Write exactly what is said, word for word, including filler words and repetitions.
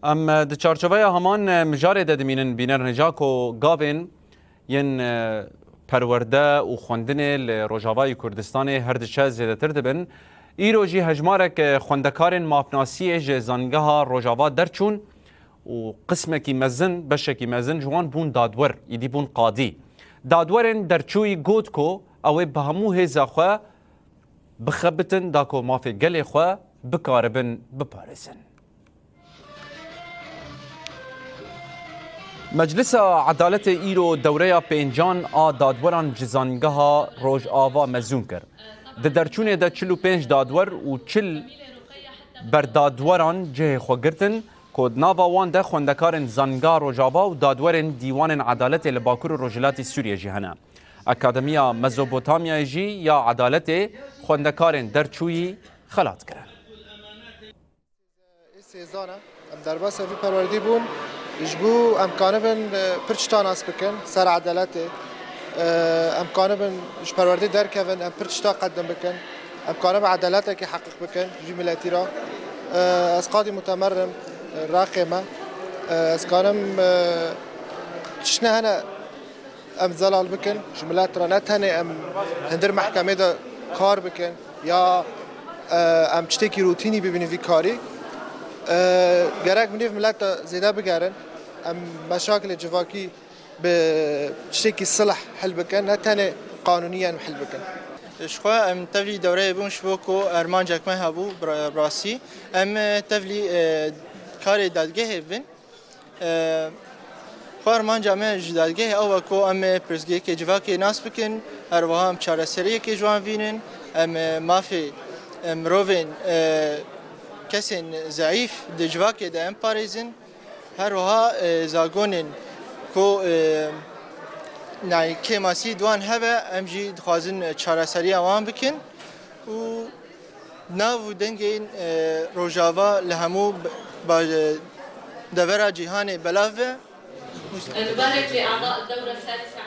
Em, e, di çarçoveya heman, e, mijarê de dimînin bîner nêja ku gavên yên, e, perwerde û xwendinê li Rojavayê Kurdistanê her diçe zêdetir dibin. Îro jî hejmarek, e, xwendekarên mafnasiyê ji Zanîngeha Rojava derçûn û qismekî mezin, beşekî mezin ji wan bûn dadwer, îdî bûn qadî. Dadwerên derçûyî got ku ew ê bi hemû hêza xwe bixebitin da ku mafê gelê xwe bikaribin biparêzin. Meclisa Edaletê îro dewreya pêncan a dadweran ji Zanîngeha Rojava mezûn kir. Di derçûnê de çil û pênc dadwer û çil berdadweran cihê xwe girtin, ku di nava wan de xwendekarên Zanîngeha Rojava û dadwerên Dîwanên Edaletê li Bakur û Rojhilatê Sûriyê jî hene. Akademiya Mezopotamyayê jî ya Edaletê xwendekarên derçûyî xelat kirin. Ê sêzan e, em derbasa vî perwerdî bûn, ji bo em kanibin, e, pir tişta nas bikin ser edaletê. E, em kanibin ji perwerdê derkevin, em pir tişta qedim bikin. Em kanibin edaletekî heqîq bikin ji vî miletî re. E, ez qadî mutemerim, e, raqê me. E, ez kanim, e, tiştine hene em zelal bikin ji milet re, ne tenê em hundir mehkemê de kar bikin ya, e, em tiştekî rûtînî bibînin vî karî. E, gerek bi nêv milet de zêde bigerin, em meşakilê civakî bi tiştekî silih hil bikin, ne tenê qanûnî em hil bikin. Ji xwe em tevlî dewreyê bûn ji bo ku armancek me hebû, bi ra-, bi rastî. Em, e, tevlî, e, karê dadgehê bibin. E, xwe armanca me ji dadgehê ew e ku em ê pirsgirêkê civakê nas bikin, her wiha em çareseriyekê ji wan vînin, em, e, mafê, e, mirovên, e, kesên zeîf di civakê de em parêzin, her wiha, e, zagonên ku, e, nayê kêmasî di wan hebe, em jî dixwazin çareseriya wan bikin û Nav û dengên, e, Rojava li hemû ba-, devera cîhanê belav be. Li barek lê اعضاء الدوره السادسه